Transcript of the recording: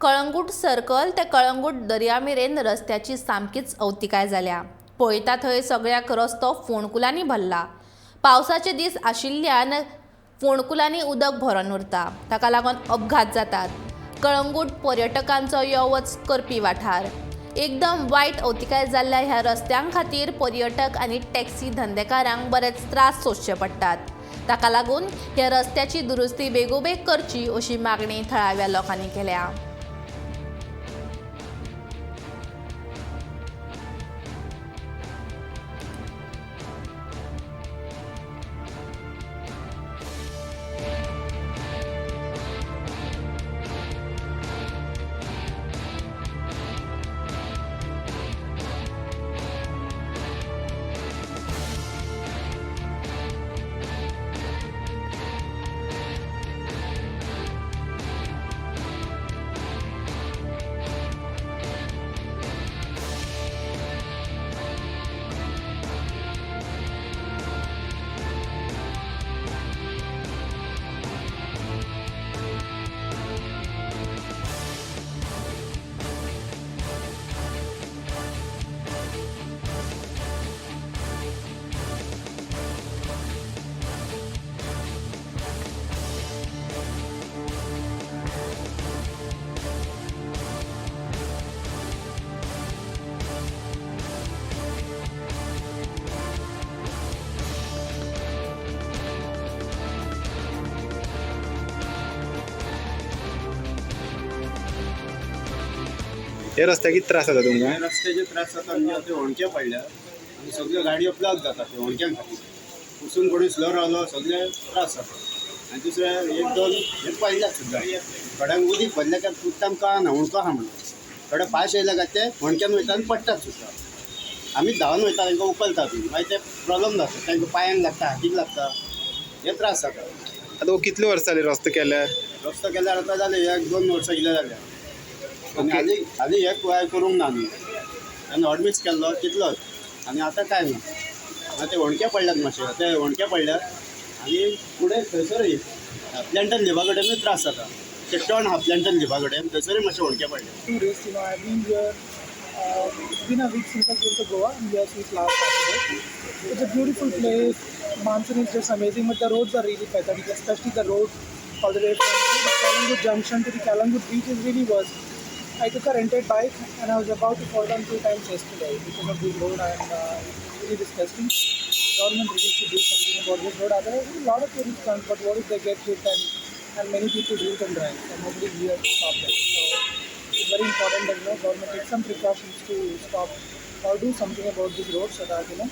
Calangute circle ते कळंगूट दर्या मेरेन रस्त्याची सामकीच अवतिकाय जाल्या. पळयता थंय सगळ्याक रस्तो फोंडकुलांनी भरला. पावसाचे दीस आशिल्ल्यान फोंडकुलांनी उदक भरून उरता, ताका लागून अपघात जातात. कळंगूट पर्यटकांचो यो वच करपी वाठार. एकदम वायट अवतिकाय जाल्ल्या ह्या रस्त्यां खातीर पर्यटक आनी टॅक्सी धंदेकारांक बरेच त्रास सोंसचे पडटात. ताका लागून ह्या रस्त्याची दुरुस्ती बेगोबेग करची अशी मागणी थळाव्या लोकांनी केल्या. हे रस्त्याक कितें त्रास जाता तुमकां? हे रस्त्याचे त्रास जाता म्हणजे ते होणके पडल्या आनी सगळ्यो गाडयो प्लग जाता ते होणक्यां खातीर. वचून कोणी स्लो रावलो सगळे त्रास जाता. आनी दुसरें एक दोन हे पडल्यात सुद्दां, थोड्यांक उदीक भरल्या काय उदकान कळना हुणको आहा म्हणून, थोडे फास्ट येयले काय ते होणक्यान वयता आनी पडटात सुद्दां. आमी धांवन वयता तांकां उखलता बी, मागीर ते प्रोब्लम जाता, तांकां पांयांक लागता, हातीक लागता, हे त्रास जाता. आतां कितले वर्सां जाली रस्तो केल्यार? रस्तो केल्यार आतां जालें एक दोन वर्सां कितें जाल्या. आनी हालीं हालीं हे काय करूंक ना न्ही, आनी हॉटमिक्स केल्लो तितलोच, आनी आतां कांय ना. आतां ते होणके पडल्यात मातशे, ते होणके पडल्यात आनी फुडें थंयसर प्लॅन्टन लिपा कडेनूय त्रास जाता. ते टर्न आहा प्लॅन्टन लिपा कडेन, थंयसरूय मातशे होणके पडल्यात. Tourists, you know, I've been here, it's been a week since I came to Goa. I'm here since last Saturday. It's a beautiful place. Monsoon is just amazing, but the roads are really pathetic, especially the road all the way from the Calangute junction to the Calangute beach is really worse. I took a rented bike and I was about to fall down 2 times yesterday because of this road, and it's really disgusting. Government really should do something about this road. Otherwise, a lot of tourists come, but what if they get hit and many people drink and drive, and nobody is here to stop them. So it's very important that, you know, government takes some precautions to stop or do something about this road so that, you know,